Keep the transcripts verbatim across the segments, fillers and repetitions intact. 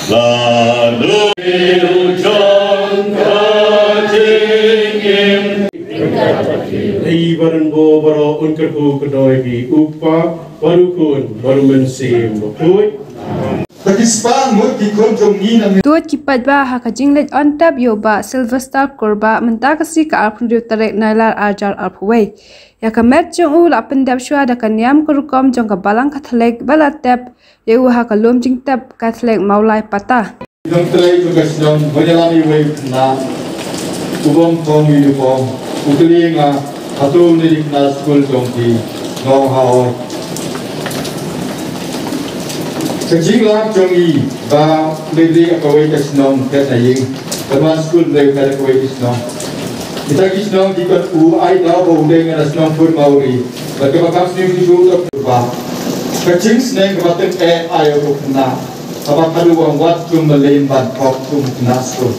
Lado jong ka jingim. Ei baran bo baro un kyrkhu kdoi ki upa baru kun baru mensim bakui. Pakistan mut ki khun jong ngi na. Tuid ki paidbah ha ka jingleit on tap ïa u Bah Sylvester Kurbah mynta ka sngi ka arphew hynriew tarik Nailar arhajar arphew wei. Ïa ka met jong u la pyndep shuwa da ka niam ka rukom jong ka Balang Katholik ba la tep ïa u ha ka lum jingtep Katholik Mawlai Pata. Nongtrei jong ka shnong ba ïalam iwei u khynnah u bym thong uniform, u kylli nga, hato une dei khynnah skul jong phi? Nga ong hooid. Ka jinglap jong ngi ba une dei kawei ka shnong phet na ïing, ka wan skul dei phet kawei ka shnong. Kita ki shnong ki kat u ai daw ba u dei na shnong Pyrmawri. Bad kaba kam sniew ki shu u ba ka jingsneng kaba teng eh ai u khynnah. Haba ka duh wang wat kum ba lem ban thok kum khynnah skul.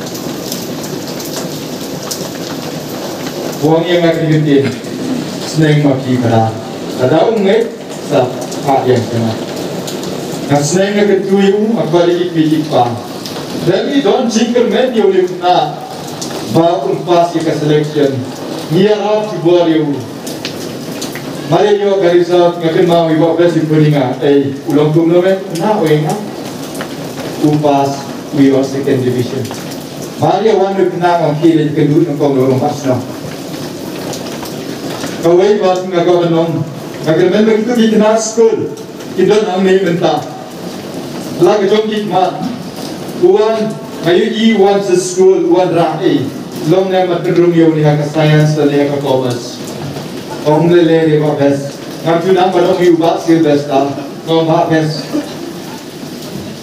Wang ïa nga ki ktien sneng ma ki khynnah. Lada u ngeit sa phah ïa nga. Nga sneng nga kyntu ïa u, nga kwah ïa ki kmie ki kpa. Lada ngi don jingkyrmen ïa u khynnah ba un pass ïa ka selection, ngi ïarap jubor ïa u. Mar ïa ïoh ka result nga kynmaw ïa u Bah Best u kylli nga, ei, u long kumno me? Khynnah, u ong nga, u pass, u ïoh second division. Mar ïa wan u khynnah, nga ong ki leit kynduh nyngkong na u rangbah shnong. Kawei pat nga kwah ban ong, nga kyrmen ba kito ki khynnah skul ki don hangne mynta. La ka jong ki khmat. U wan, nga ïohi u wan sha skul, u wan rah ei. Long ne mat pynrung ïa u ne ha ka science lane ha ka commerce. Ong lei lei re Bah Best. Ngam ju nang ban ong ïa u Bah Sylvester. Ong Bah Best.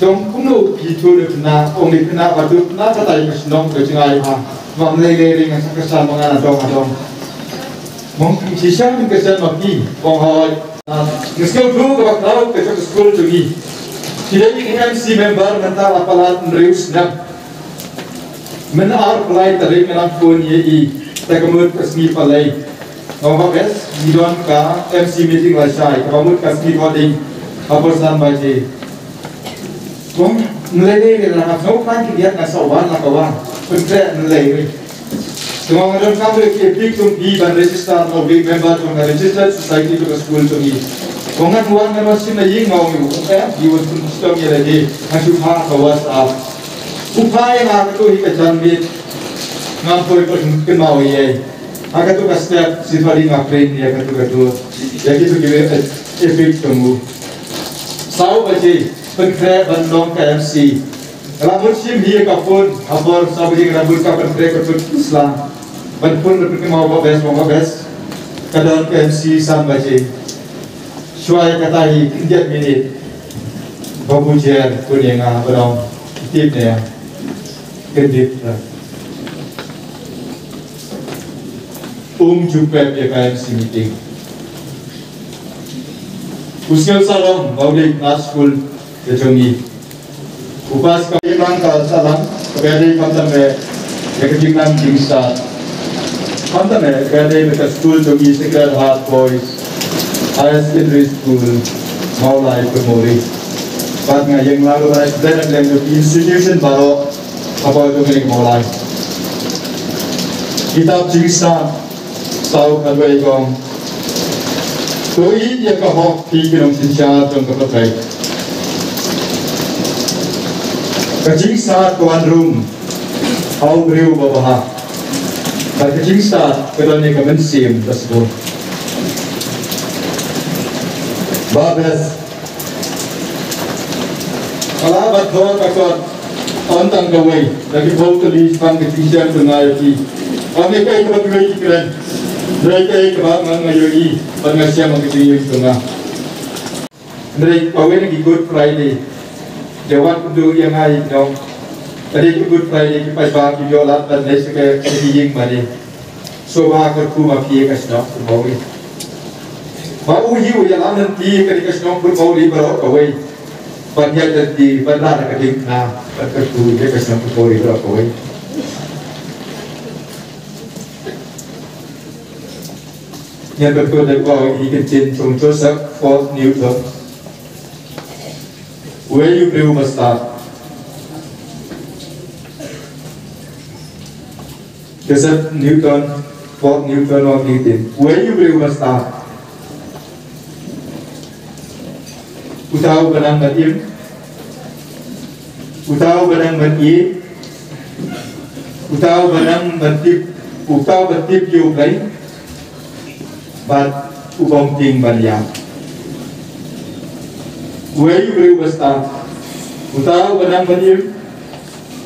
Jong kumno phi tu ne khynnah, ong ne khynnah ba tu khynnah katai ka shnong ka jngai ha. Ngam lei lei re ngan sa ka sa ma nga na dong ha dong. Mong ki shisha min ka san ma phi, ong hoi. Ngi sngewthuh kaba khraw ka jong ka skul jong ngi. Ki dei ki M C member mynta la palat hynriew snem. Mynta ar Blai tarik ngan phone ïa i. Te ka mut ka sngi Palei. Nga ong Bah Best, ngi don ka M C meeting lashai, kaba mut ka sngi Thohdieng. Ha por san baje. Kong, ngi lei lei lei la nga sngewkhlaiñ ki biang nga sa wan la ka wan. Pynkhreh ngi lei lei. Te nga ong nga donkam ruh ki EPIC jong phi ban register na u dei member jong ka registered society jong ka skul jong ngi. Kong ngan wan ngan wan shim na ïing nga ong ïa u. Em, ngi wan pynshong ïa lade. Nga shu phah ka WhatsApp. U phah ïa nga kato hi ka janmiet. Ngam poi pynkynmaw ïa i. Ha kato ka step, shisha dei nga print ïa kato kato. Ïa kito ki EPIC jong u. Saw baje, pynkhreh ban long ka M C. Ka la mut shim hi ïa ka phone, ha por saw baje ka la mut ka pynkhreh ka tut sla. Ban phone ban pynkynmaw Bah Best, Bah Best. Ka don ka M C san baje. Shuwa ïa kata hi khyndiat minit. Babu Jer, pun ïa nga, ba dang tip ne ïa. Kyndit. Um ju pep ïa ka M C meeting. U Sniawsarong, ba u dei khynnah skul ka jong ngi. U pass ka ïa ka sahlang, kaba dei khamtam eh ïa ka jingnang jingstad. Khamtam eh kaba dei ka skul jong ngi Sacred Heart Boys Higher Secondary School, Mawlai Pyrmawri. Bad nga ïeng lang ruh ban ai khublei na ka liang jong ki institution baroh. Haba u dang ring mo lai. Kitab Jingstad saw khatwei kong. To ïeit ïa ka hok phi ki nongsynshar jong ka pyrthei. Ka jingstad ka wan rung ha u briew ba bha. Bad ka jingstad ka don ïa ka mynsiem ba sbun. Ba best. Ka la bat thor ka kot. Ym tang kawei, da ki phew tylli shaphang ka jingshem jong nga ïa phi. Ym dei kaei kaba kiwei ki kren. Hynrei kaei kaba nga, nga ïohi bad nga shem ha ka jingim jong nga. Hynrei kawei na ki Good Friday, da wan kynduh ïa nga ïa ki dong. Ka dei ka Good Friday, ki paidbah kim ïoh lad ban leit sha ka, sha ki ïing mane. Sngewbha kyrkhu ma phi ïa ka shnong Pyrmawri. Ba u hi u ïalam lynti ïa ka shnong Pyrmawri baroh kawei. Ban ïaid lynti ban rah da ka diengphna ban kyrkhu ïa ka shnong Pyrmawri baroh kawei. Ngan pynbeit da kawei ka ktien jong Joseph Ford Newton. Uwei u briew ba stad. Joseph Newton, Fort Newton of Newton. Uei u briew uba stad? Uta uba nang ban im, uta uba nang ban ïeit, uta uba nang ban tip, uta uba tip ïa U Blei, bad u bym tieng ban ïap. Uei u briew uba stad? Uta uba nang ban im,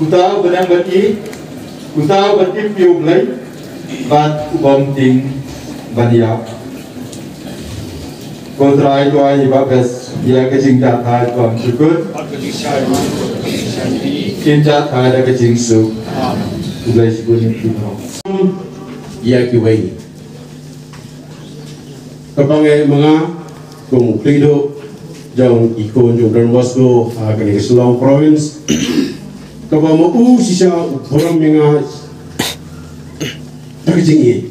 uta uba nang ban ïeit, uta uba tip ïa U Blei, bad u bym tieng ban ïap. Ko Trai, to ai ïa i Bah Best ïa ka jingjahthait, to ai sukut. Kin jahthait da ka jingsuk. U Blei sukut ïa phi baroh. Ïa kiwei. Kaba ngi, ma nga kum u khlieh duh jong ki khun jong Don Bosco ha kane ka Shillong Province, kaba ma u shisha u burom ïa nga da ka jingïeit.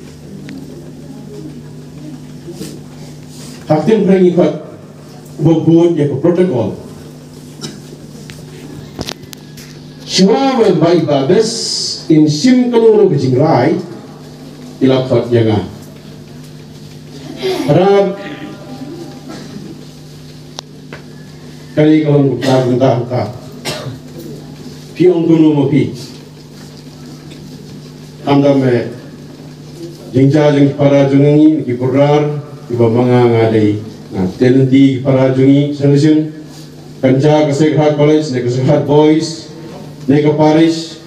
Ha ka ktien phareng ngi khot ba bud ïa ka protocol. Shuwa ba i Bah Best in shim kano kano ka jingrai, i la khot ïa nga. Parab, kane ka long kumta kumta kumta. Phi ong kumno ma phi? Khamtam eh, jingjia jong ki para jong ngi, ki border, kiba ma nga nga dei, nga tei lynti ki para jong ngi, solution. Kan jia ka Sacred Heart College, ne ka Sacred Heart Boys, ne ka parish.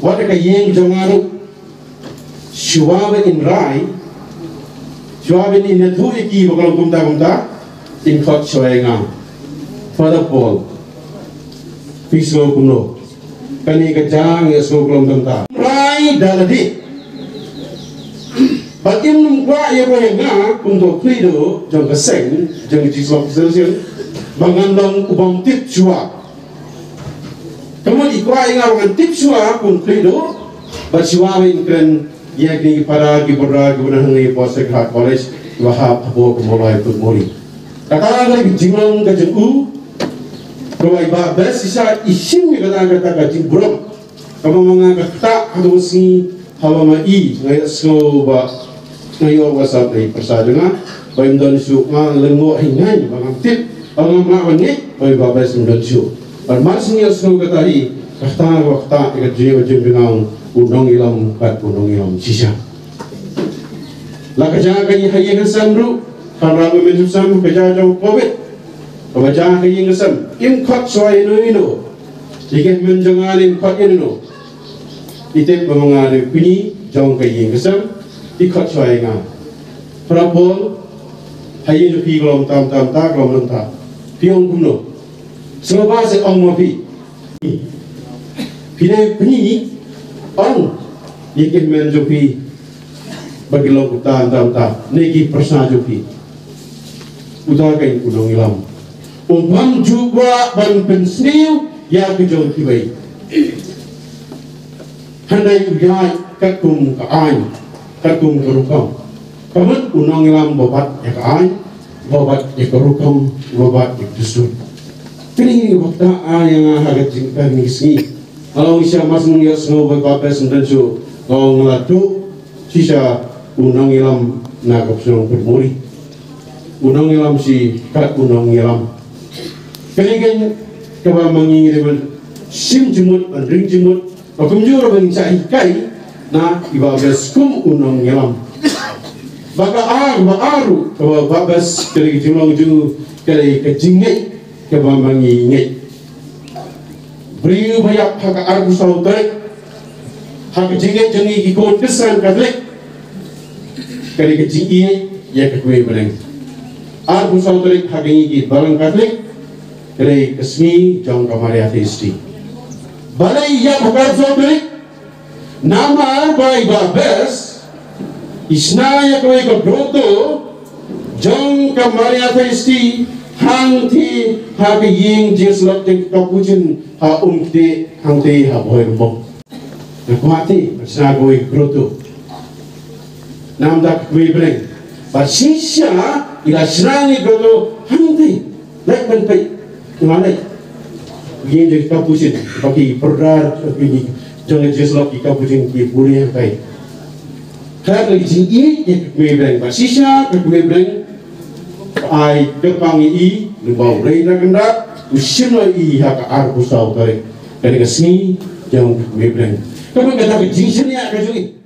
Wat ka ïing jong nga ruh. Shuwa ba in rai, shuwa ba in ïathuh ïa ki ba ka long kumta kumta, in khot shuwa ïa nga. Father Paul, phi sngew kumno? Kane ka jia nga sngew ka long kumta. Rai da lade. Bad im kwah ïa ka ïa nga kum u khlieh duh jong ka seng, jong ka Jisu Khrist, ba ngan long u bym tip shuwa. Ka mut i kwah ïa nga ba ngan tip shuwa kum u khlieh duh, bad shuwa ba in kren ïa kine ki para, ki para, ki para hangne ha Sacred Heart College, ba hap hapoh ka Mawlai Phutkmori. Kata ka dei ka jinglong ka jong u, kaba i Bah Best shisha i shim ïa kata, kata ka jingburom. Kaba ma nga ka ktah ha ka sngi, haba ma i, nga ïohsngew ba, nga ïoh WhatsApp na i pyrsa jong nga, ba im don shuh, nga lyngngoh hi ngan, ba ngam tip, ba ngam lah ban ngeit ba i Bah Best im don shuh. Bad mar shu ïohsngew kata hi, ka ktah, ka ktah ïa ka jingïaid jingïalang u nongïalam bad u nongïalam shisha. La ka jia ka ïing ha ïing ha sem ruh, hynrei mynta ka jia jong Covid, kaba jia ha ïing ha sem, im khot shuwa ïano ïano. Ïa ki hynmen jong nga im khot ïano ïano. I tip ba ma nga dei u kñi jong ka ïing ka sem, i khot shuwa ïa nga. Para Paul, ha ïing jong phi ka long tam tam ta, ka long tam ta. Phi ong kumno? Sngewbha seh ong ma phi. Phi dei u kñi, ong ïa ki hynmen jong phi ba ki long kumta kumta kumta, ne ki pyrsa jong phi. Uta ka u nongïalam. U bym ju kwah ban pynsniew ïa ka jong kiwei. Hynrei u ïaid katkum ka aiñ, katkum ka rukom. Ka mut u nongïalam ba bat ïa ka aiñ, ba bat ïa ka rukom, ba bat ïa ka dustur. Kine ki ba ktah ïa nga ha ka jingkren kine ki sngi. Nga la ong shisha, mar shu ïohsngew ba i Bah Best im don shuh, nga ong nga la duh shisha u nongïalam na ka shnong Phutkmori. U nongïalam shi kat u nongïalam. Kane kane kaba ma ngi ngi dei ban shim jingmut, ban ring jingmut, ba kumjuh ruh ba ngin sa hikai na i Bah Best kum u nongïalam. Ba ka ar, ba ar ruh, kaba Bah Best ka dei ka jinglong jong u, ka dei ka jingngeit kaba ma ngi ngeit. Briew ba ïap ha ka arphew saw tarik, ha ka jingngeit jong ngi ki khun Khristan Katholik, ka dei ka jingïeit ïa ka kmie bneng. Arphew saw tarik ha ka ngi ki balang Katholik, ka dei ka sngi jong ka Maria Theisotti. Balei ïap ha ka arphew saw tarik? Namar ba i Bah Best i shna ïa kawei ka grotto jong ka Maria Theisotti hangtei ha ka ïing jingïasyllok jong ki Kapuchin ha Umkdih hangtei ha Bhoirymbong. Nga kwah te ban shna kawei ka grotto. Namar ka kmie bneng. Bad shisha i la shna ïa ka grotto hangtei. Leit ban peit, nga leit. Ïing jong ki Kapuchin, ba ki pyrda, ba ki Jong ka jingïasyllok ïa ka pujing ki pule ha kai. Ka ka jingïeit ïa ka kmie Breng, ba shisha ka kmie Breng ka ai kyrpang ïa i, lyngba u Rei na Kynrad, u shim noh ïa i ha ka arphew saw tarik. Kane ka sngi jong ka kmie Breng. Ka ban kata ka jingshaniah ka jong i.